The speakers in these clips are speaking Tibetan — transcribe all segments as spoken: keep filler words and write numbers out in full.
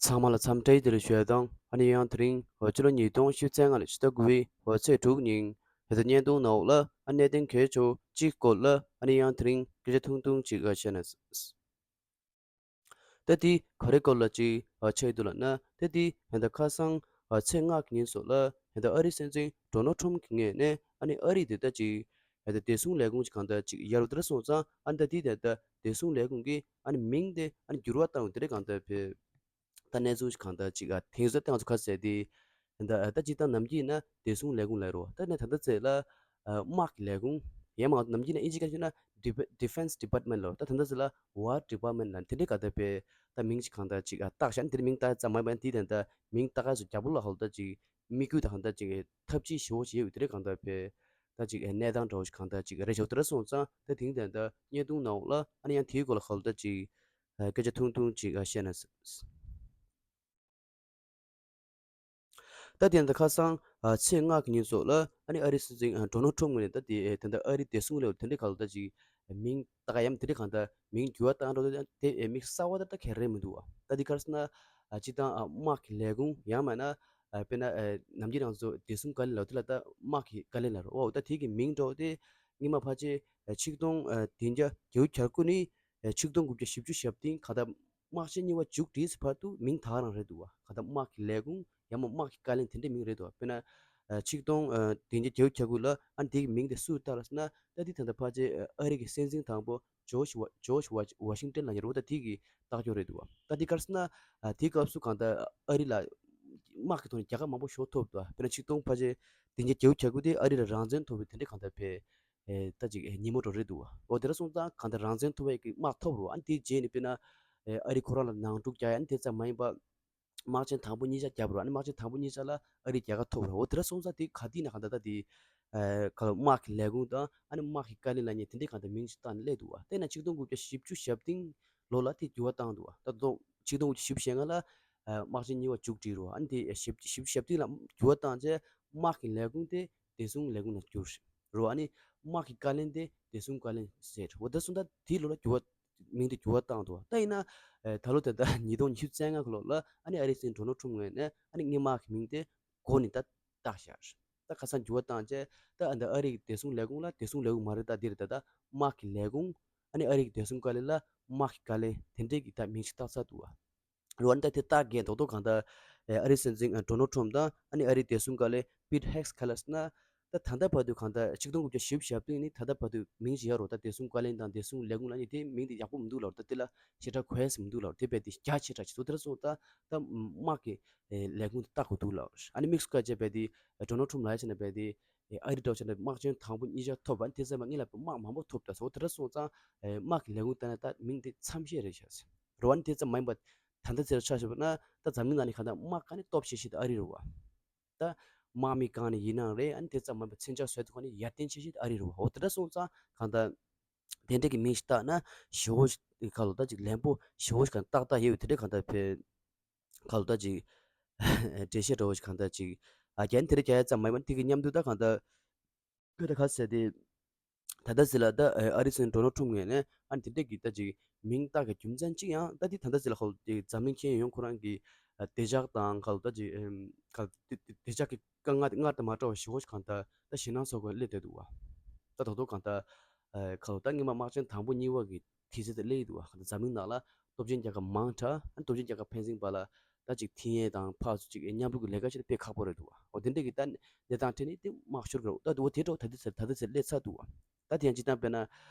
ཚང་མ་ལ་འཚམས་འདྲི་བདེ་ལེགས་ཞུ་ཡ་དང་། ཨ་ནི་ཡང་དེ་རིང་ཕྱི་ལོ་ཉིས་སྟོང་ཉི་ཤུ་རྩ་ལྔ་ལོའི་ཕྱི་ཟླ་དགུ་པའི་ཚེས་དྲུག་ཉིན་ད་ལྟ་བརྙན་ཐུང་ནང་ལ་ཨ་གནད་དོན་གལ་ཆེ་བ་གཅིག་སྐོར་ལ་ཨ་ནི་ཡང་དེ་རིང་སྐད་ཆ་ཐུང་ཐུང་ཅིག་བཤད་ན། ད་དེ་ག་རེ་སྐོར་ལ་ཅིག་ཆགས་འདུག་ལབ་ན། ད་དེ་ད་ལྟ་ཁ་སང་ཚེས་ལྔ་གི་ཉིན་སོགས་ལ་ད་ལྟ་ཨ་རིའི་སྲིད་འཛིན་ཌོ་ནལ་ཊམ་གྱི་ངོས་ནས་ཨ་ནི་ཨ་རི་དེ་ད་ཅིག་ད་ལྟ་བདེ་སྲུང་ལས་ཁུངས་ཅིག་གང་ལྟར་ཅིག་ཡར་རུ་དེ་འདྲ་སོང་ཙང་། ཨ་ནི་ད་དེ་ད་ལྟ་བདེ་སྲུང་ལས་ཁུངས་ཀྱི་ཨ་ནི་མིང་དེ་ཨ་ནི་འགྱུར་བ་བཏང་བ་དེ་འདྲ་གང་ལྟར་བྱས། ད་གནས་ཚུལ་གང་ལྟར་ཅིག་ཨ་དེང་སང་ང་ཚོ་ག་ཟེར་དེ། ད་ད་སྤྱིར་བཏང་ནམ་རྒྱུན་ན་བདེ་སྲུང་ལས་ཁུངས་ལབ་རེད་པ། ད་ནས་ད་ལྟ་ཚེ་ལ་དམག་གི་ལས་ཁུངས། ཡང་མ་ནམ་རྒྱུན་ན་ཨིན་ཇི་སྐད་བཤད་ན་Defense Department ལབ། ད་ད་ལྟ་ཚེ་ལ་War Department ལབ་དེ་འདྲའི་གང་ལྟར་བྱས་ད་མིང་ཅིག་གང་ལྟར་ཅིག་ཨ་བཏགས་ཤག་དེར་མིང་བཏགས་ཙམ་མ་ཡིན་པ་དེ་ད་ལྟ་མིང་བཏགས་ཀ་སུ་རྒྱ་པོ་ལ་ཧོལ་ད་ཅིག་དམིགས་ཡུལ་དང་གང་ལྟར་ཅིག་ཐབས་ཇུས་ཞེ་པོ་ཅིག་ཡོད་པ་དེ་འདྲའི་གང་ལྟར་བྱས། ད་ཅིག་གནས་སྟངས་འདྲ་བོ་ཞིག་གང་ལྟར་ཅིག་རེད་ཤག་དེ་འདྲ་སོང་ཙང་། ད་དེང་ད་ལྟ་བརྙན་ཐུང་ནང་ལ་ཨ་ནི་ཡང་དེའི་སྐོར་ལ་ཧོལ་ད་ཅིག་སྐད་ཆ་ཐུང་ཐུང་ཅིག་བཤད་ན། ད་དེ་ད་ཁ་སང་ཚེས་ལྔ་གི་ཉིན་སོགས་ལ་ཨ་ནི་ཨ་རིའི་སྲིད་འཛིན་ཌོ་ནལ་ཊམ་ངོས་ནས་ད་དེ་ད་ལྟ་ཨ་རིའི་བདེ་སྲུང་ལས་དེ་འདྲའི་གང་ལྟར་ཅིག་མིང་བཏགས་ཡ་དེ་འདྲའི་གང་ལྟར་མིང་འགྱུར་བ་བཏང་འགྲོ། དེ་མིང་གསར་བ་ད་ད་ག་རེ་མི་འདུག་པ། ད་དེ་ག་རེ་ཟེར་ན་སྤྱིར་བཏང་དམག་གི་ལས་ཁུངས། ཡང་མིན་ན་དཔེར་ན་ནམ་རྒྱུན་ང་ཚོ་བདེ་སྲུང་བཀའ་བློན་ལབ་དེ་ལ་ད་དམག་གི་བཀའ་བློན་ལབ་རེད་པ། འོ་ད་དེ་གི་མིང་འདྲ་བོ་དེ་སྔོན་མ་ཕལ་ཆེར་ཆིག་སྟོང་བདུན་བརྒྱ་བརྒྱད་ཅུ་གྱ་དགུ་ནས་ཆིག་སྟོང་དགུ་བརྒྱ་བཞི་བཅུ་ཞེ་བདུན་གང་ལྟར་དམག་ཆེན་གཉིས་པ་མཇུག་སྒྲིལ་བར་དུ་མིང་དེ་ག་རང་རེད་འདུག་པ། གང་ལྟར་དམག་གི་ལས་ཁུངས་ཡང་མིན་དམག་གི་བཀའ་བློན་དེ་འདྲའི་མིང་རེད་འདུག་པ། དཔེར་ན་ཆིག་སྟོང་བདུན་བརྒྱ་བརྒྱད་ཅུ་གྱ་དགུ་ལ་ཨ་ནི་དེ་གི་མིང་དེ་སུས་བཏགས་ལབ་ཟེར་ན། ད་དེ་ད་ལྟ་ཕལ་ཆེར་ཨ་རི་གི་སྲིད་འཛིན་དང་པོ་ཇོརྗ་ཝ་ཇོརྗ་ཝ་ཝ་ཤིང་ཊོན་ལབ་མཁན་རེད་པ། ད་དེ་གི་བཏགས་ཀྱོག་རེད་འདུག་པ། ད་དེ་ག་རེ་ཟེར་ན་དེའི་སྐབས་སུ་གང་ལྟར་ཨ་རི་ལ་དམག་གི་ཐོག་ནས་རྒྱལ་ཁ་མང་པོ་ཞེ་པོ་ཐོབ་འདུག་པ། དཔེར་ན་ཆིག་སྟོང་ཕལ་ཆེར་བདུན་བརྒྱ་བརྒྱད་ཅུ་གྱ་དགུ་དེ་ཨ་རི་ལ་རང་བཙན་ཐོབ་པའི་དེ་འདྲའི་གང་ལྟར་བྱས་ད་ཅིག་ཉིན་མོ་འདྲ་རེད་འདུག་པ། འོ་དེ་འདྲ་སོང་ཙང་གང་ལྟར་རང་བཙན་ཐོབ་པའི་གི་དམག་ཐོབ་རེད་པ། ཨ་ནི་དེའི་རྗེས་ནས་དཔེར་ན་ཨ་རི་ཁོ་རང་ལ་ནང་འཁྲུག་རྒྱག་ཡ་ཨ་ནི་དེ་ཙམ་མ་ཡིན་པ། དམག་ཆེན་དང་པོ་གཉིས་ཆ་བརྒྱབ་རེད་པ། ཨ་ནི་དམག་ཆེན་དང་པོ་གཉིས་ཆ་ལ་ཨ་རིས་རྒྱལ་ཁ་ཐོབ་རེད་པ། འོ་དེ་འདྲ་སོང་ཙང་དེ་ག་དུས་ནས་གང་ལྟར་ད་དེ་ག་ལ་དམག་གི་ལས་ཁུངས་དང་ཨ་ནི་དམག་གི་བཀའ་བློན་ལབ་མཁན་དེ་འདྲའི་གང་ལྟར་མིང་ཞིག་བཏགས་ནས་སླེབས་འདུག་པ། དེས་ན་ཆིག་སྟོང་དགུ་བརྒྱ་བཞི་བཅུ་ཞེ་བདུན་ལོ་ལ་དེ་འགྱུར་བ་བཏང་འདུག་པ། ད་དོ་ཆིག་སྟོང་དགུ་བརྒྱ་བཞི་བཅུ་ཞེ་ལྔ་ལ་དམག་ཆེན་གཉིས་པ་མཇུག་སྒྲིལ་རེད་པ། ཨ་ནི་དེ་བཞི་བཅུ་ཞེ་བདུན་ལ་འགྱུར་བ་བཏང་རྗེས་དམག་གི་ལས་ཁུངས་དེ་བདེ་སྲུང་ལས་ཁུངས་ལ་བསྒྱུར་རེད་པ། ཨ་ནི་དམག་གི་བཀའ་བློན་དེ་བདེ་སྲུང་བཀའ་བློན་ཟེར། འོ་དེ་སོང་ཙང་དེའི་ལོ་ལ་འགྱུར་བ་མིང་དེ་འགྱུར་བ་བཏང་འདུག་པ། ད་ཡིན་ན་ད་ལོ་དེ་ད་ཉིས་སྟོང་ཉི་ཤུ་རྩ་ལྔ་གི་ལོ་ལ་ཨ་ནི་ཨ་རིའི་སྲིད་འཛིན་ཌོ་ནལ་ཊམ་ངོས་ནས་ཨ་ནི་སྔོན་མ་གི་མིང་དེ་གོ་ནས་ད་བཏགས་བཞག་རེད། ད་ཁ་སང་འགྱུར་བ་བཏང་རྗེས་ད་ཨ་ནི་ཨ་རིའི་བདེ་སྲུང་ལས་ཁུངས་ལ་བདེ་སྲུང་ལས་ཁུངས་མ་རེད། ད་འདི་རེད། ད་ད་དམག་གི་ལས་ཁུངས། ཨ་ནི་ཨ་རིའི་བདེ་སྲུང་བཀའ་བློན་ལ་དམག་གི་བཀའ་བློན་དེ་འདྲའི་གི་ད་མིང་ཞིག་བཏགས་ཚར་འདུག་པ། རེད་པ། ཨ་ནི་ད་དེ་བཏགས་རྐྱེན་རྡོག་རྡོག་གང་ལྟར་ཨ་རིའི་སྲིད་འཛིན་ཌོ་ནལ་ཊམ་དང་ཨ་ནི་ཨ་རིའི་བདེ་སྲུང་བཀའ་བློན་པིཊ་ཧེག་སི་ག་ལ་ཟེར་ན། ད་ད་ལྟ་བར་དུ་གང་ལྟར་ཆིག་སྟོང་དགུ་བརྒྱ་བཞི་བཅུ་ཞེ་བདུན་ནས་ད་ལྟ་བར་དུ་མིང་ཞིག་ཡོད་རེད་པ། ད་བདེ་སྲུང་བཀའ་བློན་དང་བདེ་སྲུང་ལས་ཁུངས་ལབ་མཁན་དེ་མིང་དེ་ཡག་པོ་མི་འདུག་ལབ་རེད། ད་དེ་ལ་ཞེ་དྲག་གོ་ཡ་ཞིག་མི་འདུག་ལབ་རེད། དེ་རྦད་དེ་རྒྱ་ཆེ་དྲགས་ཅིག་བཟོ། དེ་འདྲ་སོང་ཙང་ད་དམག་གི་ལས་ཁུངས་དེ་བཏགས་དགོས་འདུག་ལབ་རེད། ཨ་ནི་དམིགས་སུ་བཀར་བྱས་རྦད་དེ་ཌོ་ནལ་ཊམ་ལབ་ཡ་བྱས་ན་རྦད་དེ་ཨ་རི་འདྲ་བོ་བྱས་ན་དམག་ཆེན་དང་པོ་གཉིས་ཆ་ཐོབ་པ། ཨ་ནི་དེ་ཙམ་མ་སྔོན་ལ་དམག་མང་པོ་ཐོབ་ད་ཟེར། འོ་དེ་འདྲ་སོང་ཙང་དམག་གི་ལས་ཁུངས་བཏགས་ན་ད་མིང་དེ་མཚམས་བཞག་རེད་ཤག་ཟེར་རེད་པ། ཨ་ནི་དེ་ཙམ་མ་ཡིན་པ་ད་ལྟ་ཚེ་ལ་ཆ་བཞག་པ་ན་ད་འཛམ་གླིང་ནང་ནས་གང་ལྟར་དམག་ག་ནས་སྟོབས་ཆེ་ཤོས་དེ་ཨ་རི་རེད་པ། ད་དམག་མི་སྒང་ནས་ཡིན་ནའང་རེད། ཨ་ནི་དེ་ཙམ་མ་ཡིན་པ་མཚོན་ཆ་བཟོ་ཡ་དེ་སྒང་ནས་ཡར་ཐོན་ཆེ་ཤོས་དེ་ཨ་རི་རེད་པ། འོ་དེ་འདྲ་སོང་ཙང་གང་ལྟར་དེ་འདྲ་གི་མིང་ཞིག་བཏགས་ན་ཞེ་པོ་ཞིག་ག་ལ་ད་ཅིག་ལན་པོ་ཞེ་པོ་ཞིག་གང་ཏག་ཏག་ཡོད་པའི་དེ་འདྲ་གང་ལྟར་བྱས་ག་ལ་ད་ཅིག་འགྲེལ་བཤད་འདྲ་བོ་ཞིག་གང་ལྟར་ཅིག་ཨ་རྒྱན་དེ་འདྲ་རྒྱག་ཡ་ཙམ་མ་ཡིན་པ། དེ་གི་མཉམ་དུ་ད་གང་ལྟར་ཁོས་ད་ག་ཟེར་ཏེ། ད་ལྟ་ཟེར་ལ་ད་ཨ་རིའི་སྲིད་འཛིན་ཌོ་ནལ་ཊམ་ངོས་ནས་ཨ་ནི་དེ་འདྲ་གི་ད་ཅིག་མིང་བཏགས་ཀྱི་རྒྱུ་མཚན་གཅིག་ཡང་ད་དེ་ད་ལྟ་ཟེར་ལ་ཁོ་འཛམ་གླིང་ཁྱོན་ཡོངས་ཁོ་རང་གི་ཨ་བདེ་འཇགས་དང་ག་ལ་ད་ཅིག་ཨམ་ག་ལ་དེ་དེ་བདེ་འཇགས་ཀྱི་དཀའ་ངལ་དེ་སྔར་དང་མ་འདྲ་བ་ཞེ་པོ་ཞིག་གང་ལྟར་ད་ཞེད་སྣང་ཚོར་དགོས་སླེབས་བསྡད་འདུག་པ། ད་ད་དུང་གང་ལྟར་ཨ་ག་ལ་ད་སྔོན་མ་དམག་ཆེན་དང་པོ་གཉིས་པ་གི་དུས་ཚོད་དེ་སླེབས་ཡོད་འདུག་པ། གང་ལྟར་འཛམ་གླིང་ནང་ལ་སྟོབས་ཆེན་རྒྱལ་ཁབ་མང་དྲགས། ཨ་ནི་སྟོབས་ཆེན་རྒྱལ་ཁབ་ཕན་ཚུན་བར་ལ་ད་ཅིག་མཐུན་ཡས་དང་ཕར་ཚུར་ཅིག་མཉམ་རུབ་ཀྱི་ལས་ཀ་བྱེད་ན་དཔེ་ཁག་པོ་རེད་འདུག་པ། འོ་དེ་འདྲ་གི་ད་གནས་སྟངས་འཕྲད་ནས་དེ་དམག་ཤོར་གི་རེད། ད་འོ་དེ་འདྲ་ད་དུང་ཚེ་ད་དུང་ཚེ་སླེབས་ཚར་འདུག་པ། ད་དེ་ཡང་སྤྱིར་བཏང་དཔེར་ན་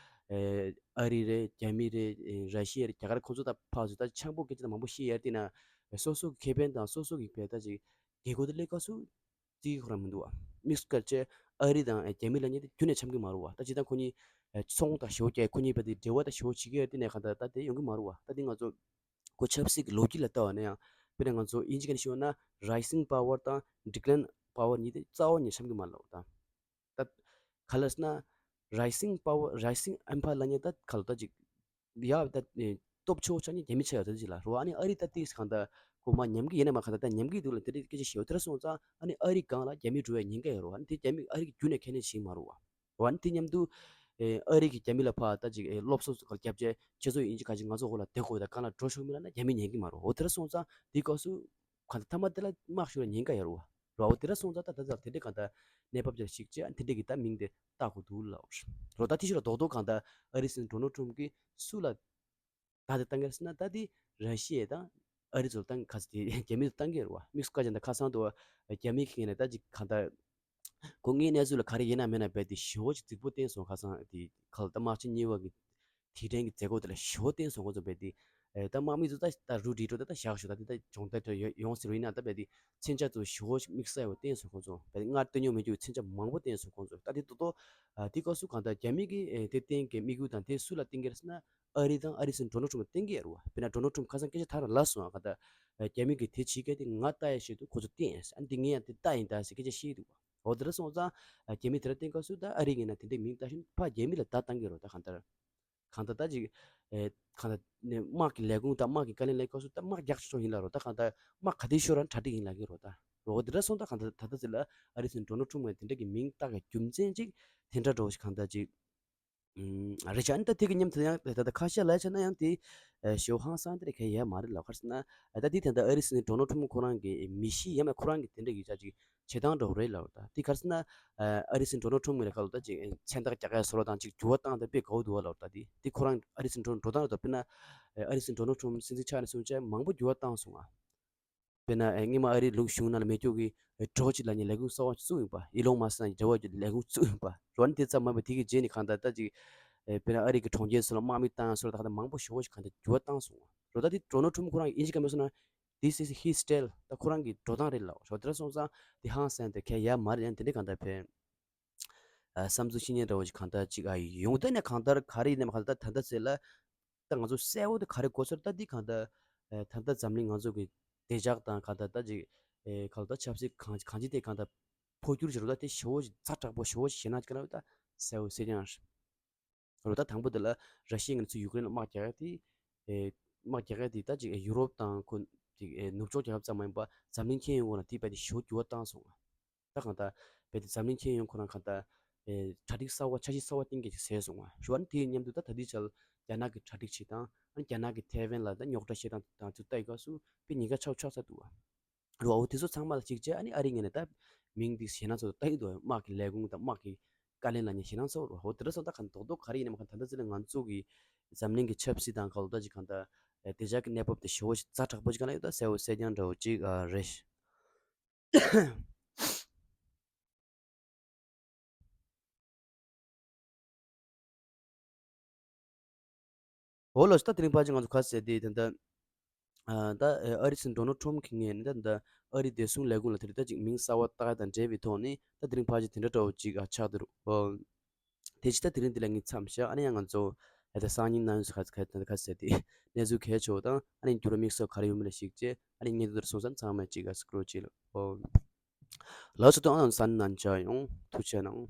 ཨེ་ཨ་རི་རེད། རྒྱ་མི་རེད། ཨེ་ར་ཤི་ཡ་རེད། རྒྱ་གར་ཁོང་ཚོ་ད་ཕར་ཚུར་ད་ཆང་པོ་སྐད་ཆ་ད་མང་པོ་བཤད་ཡ་དེ་ན་སོ་སོ་གི་ཁེ་ཕན་དང་སོ་སོ་གི་བས་ད་ཅིག་རྒྱལ་ཁབ་དེ་སླེབས་སྐབས་སུ་རྩིས་ཁོ་རང་མི་འདུག་པ། དམིགས་སུ་བཀར་བྱས་ཨ་རི་དང་རྒྱ་མི་ལབ་མཁན་དེ་རྒྱུན་ནས་འཆམ་གྱི་མ་རེད་པ། ད་སྤྱིར་བཏང་ཁོ་གཉིས་ཚོང་དང་ཞེ་པོ་རྒྱག་ཁོ་གཉིས་བར་དེ་འབྲེལ་བ་དང་ཞེ་པོ་བྱེད་ཀྱི་ཡོད་དེ་ནས་གང་ལྟར་ད་དེ་ཡོང་གི་མ་རེད་པ། ད་དེ་ང་ཚོ་ཁོ་ཆབ་སྲིད་ཀྱི་ལོ་རྒྱུས་ལ་ལྟ་བ་ན་ཡང་དཔེར་ན་ང་ཚོ་དབྱིན་ཇི་སྐད་ནས་ཞུས་པ་ན་Rising Power དང་Decline Power གཉིས་དེ་རྩ་བ་ཉིད་འཆམ་གྱི་མ་རེད་པ། ད་ད་ག་ལ་ཟེར་ན་Rising Power Rising Empire ལབ་མཁན་ད་ག་ལ་ད་ཅིག་ཡ་ད་ཨེ་སྟོབས་ཆེ་བོ་ཆགས་མཁན་རྒྱ་མི་ཆགས་ཡོད་ད་ཅིག་ལ་རེད་པ། ཨ་ནི་ཨ་རི་ད་ཏིག་གང་ལྟར་ཁོ་མར་ཉམས་ཀྱི་ཡིན་ན་མ་གང་ལྟར་ད་ཉམས་ཀྱི་འདུག་ལབ་དེ་འདྲའི་སྐད་ཆ་བཤད་ཡོད། དེ་འདྲ་སོང་ཙང་ཨ་ནི་ཨ་རི་སྒང་ལ་རྒྱ་མི་འགྲོ་བའི་ཉེན་ཁ་ཡོད་རེད་པ། ཨ་ནི་དེ་རྒྱ་མི་ཨ་རི་གི་རྒྱུན་ནས་ཁས་ལེན་བྱེད་ཀྱི་མ་རེད་པ། འོ་ཨ་ནི་དེ་མཉམ་དུ་ ཨེ་ཨ་རི་གིས་རྒྱ་མི་ལ་ཕར་ད་ཅིག་ཨེ་སློབ་གསོ་རྒྱབ་བྱས་ཁྱེད་ཚོ་ཡིན་གཅིག་ག་གཅིག་ང་ཚོ་འོག་ལ་བསྡད་དགོས་ད་གང་ལ་འགྲོ་ཆོག་མིན་ལབ་ན་རྒྱ་མི་ཉན་གི་མ་རེད། འོ་དེ་འདྲ་སོང་ཙང་དེའི་སྐབས་སུ་གང་ལྟར་མཐའ་མ་དེ་ལ་དམག་ཤོར་ཉེན་ཁ་ཡོད་རེད་བ། རོ་དེ་འདྲ་སོང་ཙང་ད་ད་ད་དེ་འདྲའི་གང་ལྟར་གནས་བབ་ཅིག་ཞིག་བྱས་དེ་འདྲའི་གི་ད་མིང་དེ་བཏགས་དགོས་འདུག་ལབ། རོ་ད་དེ་ཤོད་ལ་རྡོག་རྡོག་གང་ལྟར་ཨ་རིའི་སྲིད་འཛིན་ཌོ་ནལ་ཊམ་གིས་སུ་ལ་ད་དེ་བཏང་གི་རེད་ཟེར་ན། ད་དེ་ར་ཤི་ཡ་དང་ཨ་རི་ཚོ་ལ་བཏང་གི་ཁ་ས་དེ་རྒྱ་མི་ཚོ་བཏང་གི་རེད་བ། དམིགས་སུ་བཀར་བྱས་ད་ཁ་སང་དུ་རྒྱ་མི་གི་ངོས་ནས་ད་ཅིག་གང་ལྟར་ཁོ་དངོས་གནས་ཚུལ་ལ་ག་རེ་ཡིན་ན་མིན་ན་རྦད་དེ་ཞེ་པོ་ཅིག་རྫིག་པོ་བསྟན་སོང་། ཁ་སང་དེ་ག་ལ་ད་དམག་ཆེན་གཉིས་པ་གི་དེ་དྲན་གྱི་མཛད་སྒོ་དེ་ལ་ཞེ་པོ་བསྟན་སོང་། ཁོ་ཚོ་རྦད་དེ་ཨེ་ད་དམག་མི་ཚོ་ད་ད་རུ་འདྲི་འགྲོ་ད་ད་བཞག་ཞོག་ད་དེ་ད་སྦྱོང་བརྡར་འགྲོ་ཡོང་ཡོང་ཟེར་བ་ཡིན་ན་ད་རྦད་དེ་མཚོན་ཆ་ཚོ་ཞེ་པོ་དམིགས་བསལ་བ་བསྟན་སོང་། ཁོ་ཚོ་རྦད་དེ་སྔར་བསྟན་མྱོང་མེད་རྒྱུ་མཚོན་ཆ་མང་པོ་བསྟན་སོང་ཁོ་ཚོ། ད་དེ་ཏོག་ཏོག་ཨ་དེ་སྐབས་སུ་གང་ལྟར་རྒྱ་མི་གིས་ཨེ་དེ་བསྟན་གྱི་དམིགས་ཡུལ་དང་དེ་སུ་ལ་བསྟན་གྱི་རེད་ཟེར་ན། ཨ་རི་དང་ཨ་རིའི་སྲིད་འཛིན་ཌོ་ནལ་ཊམ་ལ་བསྟན་གྱི་ཡོད་རེད་བ། དཔེར་ན་ཌོ་ནལ་ཊམ་ཁ་སང་སྐད་ཆ་དག་ལ་ལབ་སོང་ཨ། གང་ལྟར་རྒྱ་མི་གིས་དེ་བྱེད་མཁན་དེ་ང་ལྟ་ཡ་ཆེད་དུ་ཁོ་ཚོ་བསྟན་ཡ་ཟེར། ཨ་འདི་ངས་ཡང་དེ་ལྟ་ཡིན་ད་ཟེར་སྐད་ཆ་བཤད་འདུག་བ། འོ་དེ་འདྲ་སོང་ཙང་རྒྱ་མིས་དེ་འདྲ་བསྟན་སྐབས་སུ་ད་ཨ་རི་ངོས་ནས་དེ་འདྲའི་མིང་བཏགས་ཤིང་ཕར་རྒྱ་མི་ལ་བརྡ་བཏང་གི་རེད་བ། ད་གང་ལྟར་གང་ལྟར་ད་ཅིག་ཨེ་གང་ལྟར་ནས་དམག་གི་ལས་ཁུངས་དང་དམག་གི་བཀའ་ལན་ལེན་སྐབས་སུ་ད་དམག་རྒྱག་ཆོག་ཆོག་ཡིན་ལབ་རེད་བ། ད་གང་ལྟར་དམག་ག་དུས་ཤོར་ར་གྲ་སྒྲིག་ཡིན་ལབ་ཀྱི་རེད་བ། ད་རོ་དེ་འདྲ་སོང་ཙང་གང་ལྟར་ད་ལྟ་ཚེ་ལ་ཨ་རིའི་སྲིད་འཛིན་ཌོ་ནལ་ཊམ་ངོས་དེ་འདྲ་གི་མིང་བཏགས་ཀྱི་རྒྱུ་མཚན་ཅིག་དེ་འདྲ་འདྲ་བོ་ཞིག་གང་ལྟར་ཅིག་ཨུམ། རེད་ཤག་ཨ་ནི་ད་དེ་གི་མཉམ་དུ་ཡང་ད་ལྟ་ཁ་ཤས་ལ་ཆ་ན་ཡང་དེ་ཨེ་ཞེ་པོ་ཧང་སང་དེ་འདྲ་གང་ཡང་ཡོད་མ་རེད་ལབ། ག་རེ་ཟེར་ན་ཨ་ད་དེ་ད་ལྟ་ཨ་རིའི་སྲིད་འཛིན་ཌོ་ནལ་ཊམ་ཁོ་རང་གི་མི་གཤིས་ཡང་མིན་ཁོ་རང་གི་དེ་འདྲ་གི་ཅག་ཅིག་བྱེད་སྟངས་འདྲ་བོ་རེད་ལབ། ད་དེ་ག་རེ་ཟེར་ན་ཨ་ཨ་རིའི་སྲིད་འཛིན་ཌོ་ནལ་ཊམ་ངོས་ནས་ག་ལ་ད་ཅིག་ཨེ་མཚན་རྟགས་རྒྱག་ཡ་བཟོ་འདྲ་དང་ཅིག་འགྱུར་བ་བཏང་ད་དཔེ་དགའ་བོ་འདུག་བ་ལབ། ད་དེ་དེ་ཁོ་རང་ཨ་རིའི་སྲིད་འཛིན་ཌོ་ནལ་ཊམ་དཔེར་ན་ཨ་ཨ་རིའི་སྲིད་འཛིན་ཌོ་ནལ་ཊམ་སྲིད་འཛིན་ཆགས་ནས་བཟུང་བྱས་མང་པོ་འགྱུར་བ་བཏང་སོང་ང་། དཔེར་ན་ཨེ་སྔོན་མ་ཨ་རིའི་ལུགས་གཞུང་ནང་ལ་མེད་རྒྱུ་གི་ཨེ་ཌོ་ཇི་ལབ་མཁན་ལས་ཁུངས་གསར་པ་བཙུགས་ཡིན་པ། ཨི་ལོན་མཱ་སི་ལབ་མཁན་འབྲེལ་བ་ཡོད་ལས་ཁུངས་བཙུགས་ཡིན་པ། རོ་ཨ་ནི་དེ་ཙམ་མ་ཡིན་པ་དེ་གི་རྗེས་ནས་གང་ལྟར་ད་ཅིག་ཨེ་དཔེར་ན་ཨ་རི་གི་གྲོང་ཁྱེར་སོགས་ལ་དམག་མི་བཏང་ཡ་སོགས་ད་གང་ལྟར་མང་པོ་ཞེ་པོ་ཞིག་གང་ལྟར་འགྱུར་བ་བཏང་སོང་། རོ་ད་དེ་ཌོ་ནལ་ཊམ་ཁོ་རང་གིས་ཨིན་ཇི་སྐད་མ་སོང་ན། This is his style. ད་ཁོ་རང་གི་འགྲོ་སྟངས་རེད་ལབ། རོ་དེ་འདྲ་སོང་ཙང་དེ་ཧང་སང་དེ་གང་ཡང་ཡོད་མ་རེད། ཡང་དེ་འདྲ་གང་ལྟར་ཕན། ཨ་བསམ་ཚུལ་བཤད་མཁན་འདྲ་བོ་ཞིག་གང་ལྟར་ཅིག་ཨ་ཡོང་དོན་ནས་གང་ལྟར་ག་རེ་ཡིན་ནམ་གང་ལྟར་ད་ལྟ་ཚེ་ལ་ད་ང་ཚོ་གསལ་བོ་དེ་ག་རེ་གོ་ཚོར་ད་འདི་གང་ལྟར་ཨེ་ད་ལྟ་འཛམ་གླིང་ང་ཚོ་གི་བདེ་འཇགས་དང་གང་ལྟར་ད་ཅིག་ཨེ་གང་ལྟར་ཆབ་སྲིད་གང་གང་ཅི་དེ་གང་ལྟར་འཕོ་འགྱུར་བྱེད་རོགས་ད་དེ་ཞེ་པོ་ཞིག་ཛ་དྲག་པོ་ཞེ་པོ་ཞིག་བྱེད་ན་ཅིག་ན་ད་གསལ་བོ་གསལ་རྐྱང་རེད། རོ་ད་དང་པོ་དེ་ལ་ར་ཤི་ཡ་ངོས་ནས་ཚུར་ཡུཀ་རེན་ལ་དམག་རྒྱག་ཡ་དེ་ཨེ་དམག་རྒྱག་ཡ་དེ་ད་ཅིག་ཨེ་ཡུ་རོབ་དང་ཁོ་ཅིག་ཨེ་ནུབ་ཕྱོགས་རྒྱལ་ཁབ་ཙམ་མ་ཡིན་པ་འཛམ་གླིང་ཁྱོན་ཡོངས་ལ་དེ་རྦད་དེ་ཞེ་པོ་འགྱུར་བ་བཏང་སོང་ང་། ད་གང་ལྟར་རྦད་དེ་འཛམ་གླིང་ཁྱོན་ཡོངས་ཁོ་རང་གང་ལྟར་ཨེ་གྲ་སྒྲིག་གསར་བ་འཆར་གཞི་གསར་བ་གཏན་འཁེལ་ཅིག་བཟོས་སོང་ང་། ཞུ་བ་ནི་དེའི་མཉམ་དུ་ད་ད་ལྟའི་ཆར་རྒྱ་ནག་གི་གྲ་སྒྲིག་བྱེད་སྟངས་ཨ་ནི་རྒྱ་ནག་གི་ཐའེ་ཝན་ལ་ད་རྙོག་དྲ་བཤད་སྟངས་དང་ཚུར་ལྟ་ཡི་སྐབས་སུ་དཔེ་ཉེན་ཁ་ཆེན་པོ་ཆགས་ཚར་འདུག་བ། རོ་འོ་དེ་ཚོ་ཚང་མ་ལ་གཅིག་བྱས་ཨ་ནི་ཨ་རི་ངོས་ནས་ད་མིང་འདི་ཞེད་སྣང་ཚ་པོ་ལྟ་ཡི་འདུག་དམག་གི་ལས་ཁུངས་དང་དམག་གི་བཀའ་བློན་ལབ་མཁན་ཞེད་སྣང་ཚ་པོ་རོ། འོ་དེ་འདྲ་སོང་ད་གང་རྡོག་རྡོག་ག་རེ་ཡིན་ནམ་གང་ད་ལྟ་ཚེ་ལ་ང་ཚོ་གི་འཛམ་གླིང་གི་ཆབ་སྲིད་དང་གང་ལྟར་ཅིག་གང་ལྟར་བདེ་འཇགས་ཀྱི་གནས་བབ་དེ་ཞེ་པོ་ཞིག་ཛ་དྲག་པོ་ཅིག་གང་ལ་ཡོད་ད་གསལ་བོ་གསལ་རྐྱང་འདྲ་བོ་ཅིག་ཨ་རེད། འོ་ལགས་སོ། ད་དེ་རིང་ཕལ་ཆེར་ང་ཚོ་ག་ཟེར་དེ་ད་ལྟ་ཨ་ད་ཨ་རིའི་སྲིད་འཛིན་ཌོ་ནལ་ཊམ་གྱི་ངོས་ནས་ད་ལྟ་ཨ་རིའི་བདེ་སྲུང་ལས་ཁུངས་ལ་དེ་རིང་ད་ཅིག་མིང་གསར་བ་བཏགས་ཡ་དང་འབྲེལ་བའི་ཐོག་ནས་ད་དེ་རིང་ཕལ་ཆེར་དེ་འདྲ་འདྲ་བོ་ཅིག་ཨ་ཆགས་བསྡད་རེད། ཨོ། དེ་ཕྱིན་ད་དེ་རིང་འདི་ལ་ངས་མཚམས་བཞག་ཨ་ནི་ཡང་ང་ཚོ་ཨ་ད་སང་ཉིན་གནངས་ཉིན་ག་ག་ག་ཟེར་དེ་གནས་ཚུལ་གལ་ཆེ་བོ་དང་ཨ་ནི་འགྱུར་བ་དམིགས་བསལ་ག་རེ་ཡོད་མེད་ལ་གཞིགས་བྱས་ཨ་ནི་ངས་འདི་ལྟར་སོང་ཙང་ཚང་མས་ཅིག་ཨ་སི་ཀྲོལ་བྱེད་ལ། ཨོ། ལགས་སོ། ད་ཨ་ནི་གཟའ་ཉི་མ་མཇལ་ཡོང་། ཐུགས་རྗེ་གནང་།